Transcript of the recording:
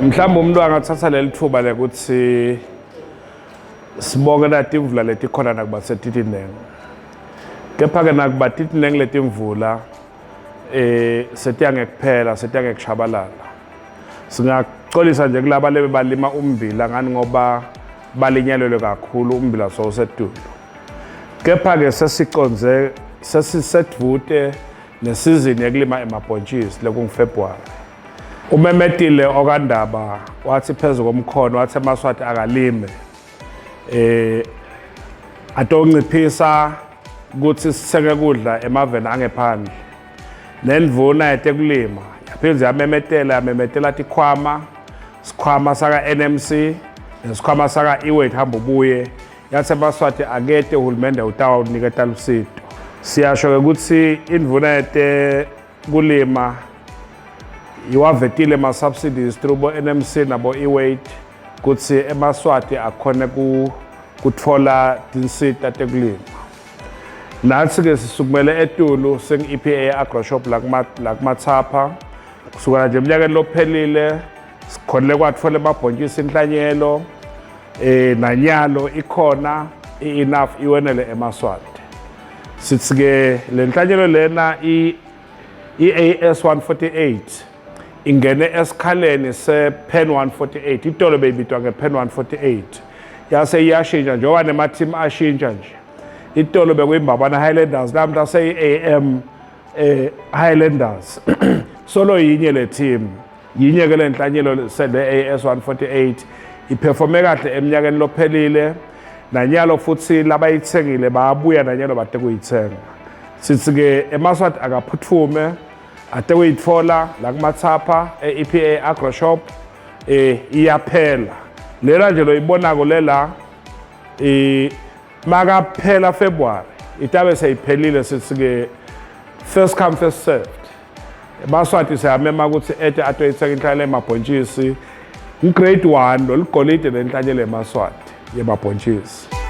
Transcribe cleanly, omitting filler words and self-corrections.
Mhlawumbe umuntu angathatha leli thuba lekuthi sibonge natimvula letikhona nakuba setitinengi. Kepha-ke nakuba titinengi letimvula eh setiya ngekuphela setiya ngekushabalala. Singaxolisa nje kulaba lebe balima ummbila ngani ngoba balinyalelwe kakhulu ummbila sowusetulu. Kepha-ke sesiconze sesisedvute nesizini yekulima emabhontshisi lekunguFebruary. Umemetile okaNdaba wathi phezu komkhono wathi amaSwati akalime eh atonciphisa ukuthi sithenge kudla emaveni angephandle. Nendvuna yetekulima yaphindze yamemetela yamemetela tikhwama sikhwama saka NMC nesikhwama saka Iwet hamba ubuye yathi amaSwati akete uhulumende utawuniketa lusito. Siyasho-ke ukuthi indvuna yete kulima iwavetile ma-subsidies through bo-NMC nabo-E-Weight kutsi emaSwati akhone kutfola tinsita tekulima. Natsi-ke sisukumele etulu sing-EPA AgroShop la kuMatsapha kusukela nje eminyakeni lophelile sikhonile kwatfola emabhontjisi inhlanyelo eh nanyalo ikhona i-enough iwenele emaSwati. Sithi-ke le nhlanyelo lena i-AS 148 ingene esikhaleni se-Pen 148 itolo beyibitwa nge-Pen 148 yase iyashintsha njengoba nema-team ashintsha nje itolo bekuyimbabana Highlanders namhla seyi-AM eh Highlanders solo yinye le team yinye ke lenhlanyelo sele AS 148 iperforme kahle eminyakeni lophelile nanyalo futhi labayithengile bayabuya nanyalo bade kuyithenga sithi ke emaswati akaphuthume ade kuyithola la kumathapha e-EPA Agro Shop eh iyaphela lela nje loyibonako lela eh makaphela February itabe seyiphelile sithi ke first come first served Baswati siyamema ukuthi ete atoyithenga inhlanyelo yemabhontshisi ngu-grade 1 lolu golide lenhlanyelo yemaswati yemabhontshisi.